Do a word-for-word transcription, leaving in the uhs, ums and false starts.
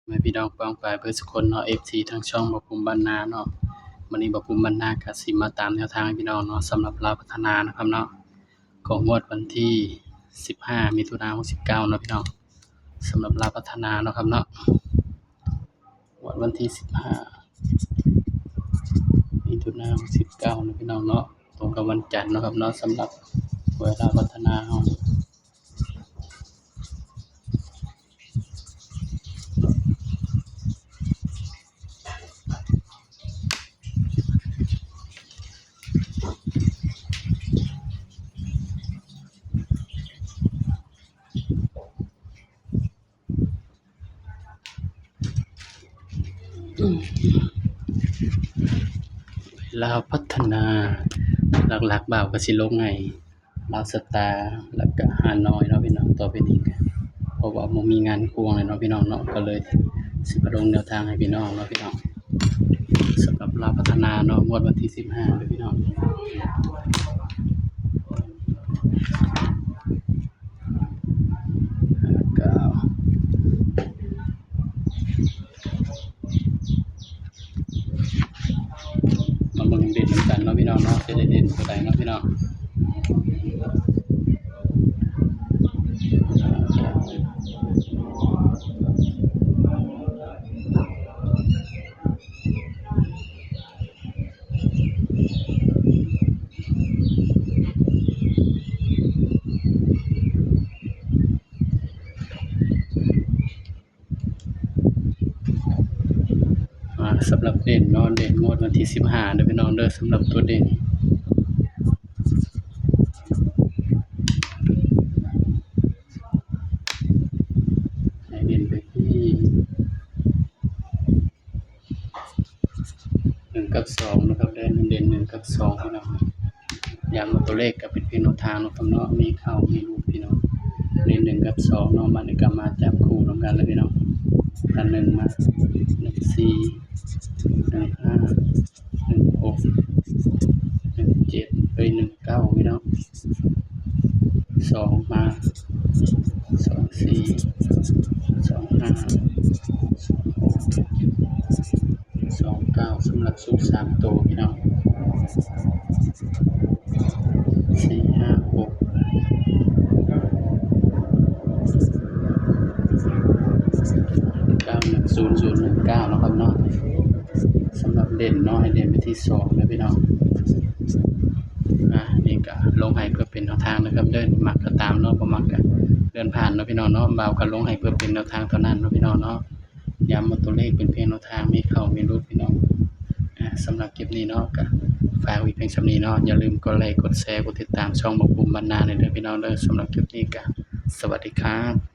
แม่พี่น้องป้องปายเบิดสุคนเนาะ เอฟซี ทางช่องบ่าวภูมิบ้านนาเนาะ มื้อนี้บ่าวภูมิบ้านนาก็สิมาตามแนวทางให้พี่น้องเนาะ สำหรับลาวพัฒนานะครับเนาะ ของงวดวันที่ สิบห้า มิถุนายน หกสิบเก้าเนาะพี่น้อง สำหรับลาวพัฒนาเนาะครับเนาะ งวดวันที่ สิบห้า มิถุนายน หกสิบเก้าเนาะพี่น้องเนาะ ตรงกับวันจันทร์เนาะครับเนาะ สำหรับหวยลาวพัฒนาเฮา ลาวพัฒนา หลักๆ บ่าวก็สิลงให้ลาวสตาร์ แล้วก็ฮานอยเนาะพี่น้อง ต่อไปนี้ เพราะว่าบ่มีงานควงเลยเนาะพี่น้องเนาะ ก็เลยสิมาลงแนวทางให้พี่น้องเนาะพี่น้อง สำหรับลาวพัฒนาเนาะ งวดวันที่ สิบห้าเด้อพี่น้อง เก้า มาเบิ่งเด่นนำกันเนาะพี่น้องเนาะ จะได้เด่นตัวใดเนาะพี่น้อง อ่า สำหรับเด่นเนาะ เด่นงวดวันที่ สิบห้าเด้อพี่น้องเด้อ สำหรับตัวเด่น ให้เด่นไปที่ หนึ่งกับสองนะครับ เด่น เด่นหนึ่งกับสองพี่น้อง ย้ำว่าตัวเลขก็เป็นเพียงแนวทางเนาะครับเนาะ มีเข้ามีหลุดพี่น้อง เด่นหนึ่งกับสองเนาะ มันก็มาจับคู่นำกันเลยพี่น้อง ถ้าหนึ่งมา หนึ่งสี่ หนึ่งห้า หนึ่งหก หนึ่งเจ็ด เอ้ย หนึ่งเก้าพี่น้อง สองมา สองสี่ สองห้า สองหก สองเก้า สำหรับสูตรสามตัวพี่น้อง สี่ห้าหก เก้าหนึ่งศูนย์ศูนย์หนึ่งเก้าเนาะครับเนาะ สำหรับเด่นเนาะ ให้เด่นไปที่สองนะพี่น้อง อ่ะ นี่ก็ลงให้เพื่อเป็นแนวทางนะครับ เด้อ มักก็ตามเนาะ บ่มักก็เลื่อนผ่านเนาะพี่น้องเนาะ บ่าวก็ลงให้เพื่อเป็นแนวทางเท่านั้นเนาะพี่น้องเนาะ ย้ำว่าตัวเลขเป็นเพียงแนวทาง มีเข้ามีหลุดพี่น้อง อ่ะ สำหรับคลิปนี้เนาะ ก็ฝากไว้เพียงส่ำนี้เนาะ อย่าลืมกดไลค์ กดแชร์ กดติดตามช่องบ่าวภูมิบ้านนาเด้อพี่น้องเด้อ สำหรับคลิปนี้ก็สวัสดีครับ